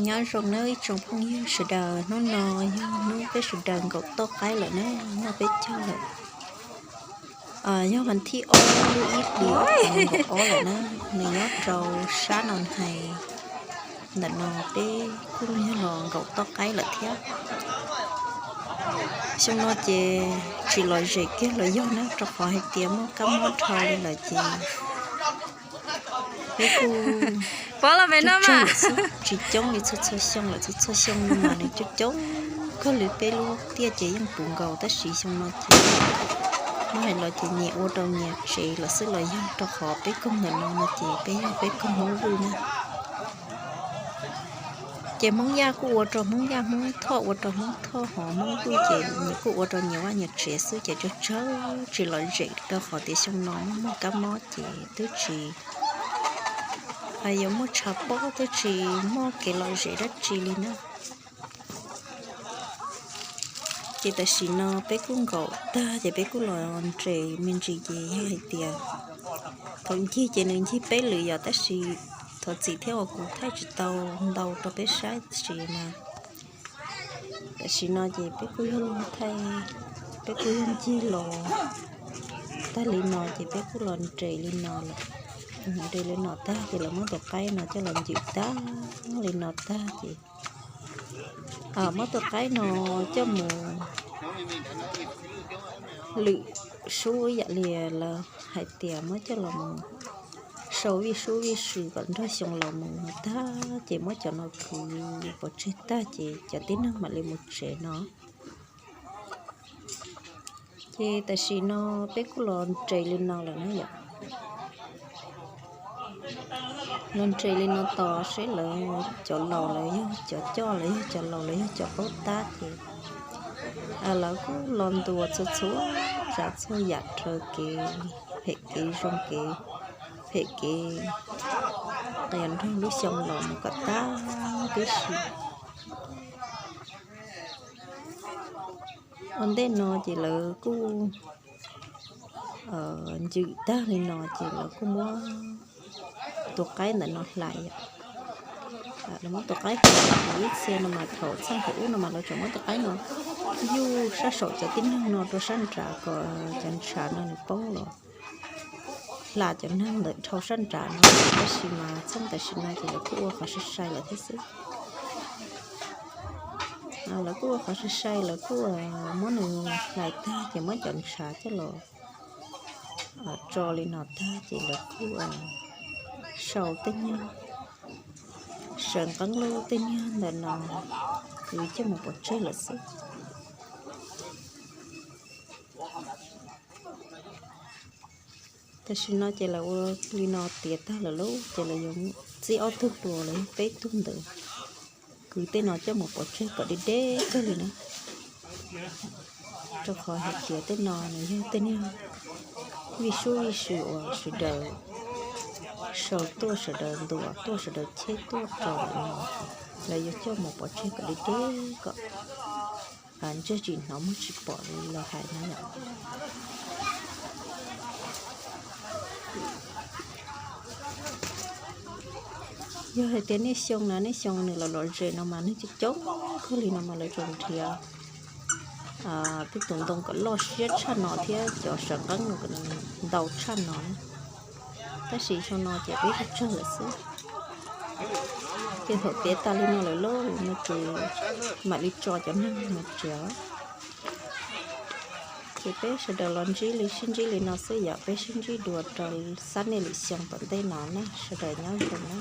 Nyob zoo nawb ib tsoom phooj ywg sawv daws, hnub no yog hnub peb sawv daws nkaum toj qaib lawm na, noj peb caug lawm. Yog vas thib ob lub ib hlis nkaum ob lawm na, nws nyob rau sab no hais. Ntawm no peb kuj yog los nkaum toj qaib lawm thiab. Xyoo no ces tsis lom zem kiag los yog na, rau qhov hais tias muaj kab mob dhau li lawm ces peb kuj tsis coob li txhua txhua xyoo lawm. Txhua txhua xyoo no mas nws coob coob kawg li, peb lub tiaj ces yeej puv nkaus, tab sis xyoo no ces muab hais los ces nyias ua rau nyias tsev lawm xwb los yog, rau qhov peb koog ntawm no no ces peb yog peb koog Hmoob Vwj na. Ces Hmoob Yaj kuj ua rau Hmoob Yaj, Hmoob Thoj ua rau Hmoob Thoj, ho Hmoob Vwj ces nyias kuj ua rau nyias vaj nyias tsev xwb ces tsawg tsawg tsis lom zem, rau qhov tias xyoo no muaj muaj kab mob ces twb tsis, yuav muaj tshav pob twb tsis muaj kev lom zem dab tsi li na. Ces tam sim no peb kuj nkaum tag ces peb kuj los nres me ntsis ces yog hais tias thaum ncig ces nws ncig peb lwm yom, tab sis thov txim thiab uas kuv thaij tsis tau ntau rau peb saib tab sis mas tam sim no ces peb kuj yog thaij, peb kuj yog ncig los tag li no ces peb kuj los nres li no lawm. Nres li no tag ces lawv muab tus qaib no coj los ncwm tag li no tag ces muab tus qaib no coj mus lwm sub ib yam li lawv hais tias muab coj los mus sau vij sub vij sw kom nrog xyoo los mus no tag ces muab cov no kwv pov tseg tag ces cov tib neeg mam li mus tsev no. Ces tam sim no peb kuj los nres li no lawm na yom. Los nres li no tos seb lawv cov laus los yog cov coj los yog cov laus los yog cov paub tab ces lawv kuj los ntuas txhua txhua tsav txhua yam raws kev phem kev zoo kev phem kev qias nrog lub xyoo los mus kom tag tib si. Ua ntej no ces lawv kuj ncwm tag li no ces lawv kuj muab tus qaib ntawm no hlais. Lawv muab tus qaib hlais, ib txhia no mas thaum txheej thaum ub no mas lawv tseem muab tus qaib no yuj sab saum cov tib neeg no rau sab nrad kom cov ntshav no nws poob los hla cov neeg ntawm dhau sab nrad no, tab sis mas txheej tam sim no ces lawv kuj ua qhov sai sai lawm thiab xwb. Lawv kuj ua qhov sai sai, lawv kuj muab nws hlais tag ces muab cov ntshav coj los tso li no tag ces lawv kuj sau tej nyuag saw nqeeb lub tej nyuag ntawm no kwv coj mus pov tseg lawm xwb. Tam sim no ces lawv ua li no tiav tag lawm lauj, ces lawv yuav txib ob tug hluas los yog peb tug ntawd kwv tej no coj mus pov tseg kom deb deb kawg li na. Rau qhov hais tias tej no nws yog tej niag vij sub vij sw uas sawv daws sau tuaj, sawv daws ntuas tuaj, sawv daws cheb tuaj rau lawv no, lawv yuav coj mus pov tseg kom deb deb kom ntsej tsis hnov muag tsis pom li lawv hais na yom. Yog hais tias niaj xyoo na, niaj xyoo nws los lom zem no mas neeg coob coob kawg li no mas lawv tsuas nrhiav tej tus ntoo kom loj siab tshaj no thiab cov saw nqeeb no kom ntau tshaj no na. Tab sis xyoo no ces peb tsawg tsawg lawm xwb. Ces thaum tiav tas li no lawm lauj no ces mam li tso cov neeg mus tsev. Ces peb sawv daws los ntsib li sib ntsib li no xwb yom, peb sib ntsib dua rau sab niaj lwm xyoo tom ntej no na, sawv daws nyob zoo na.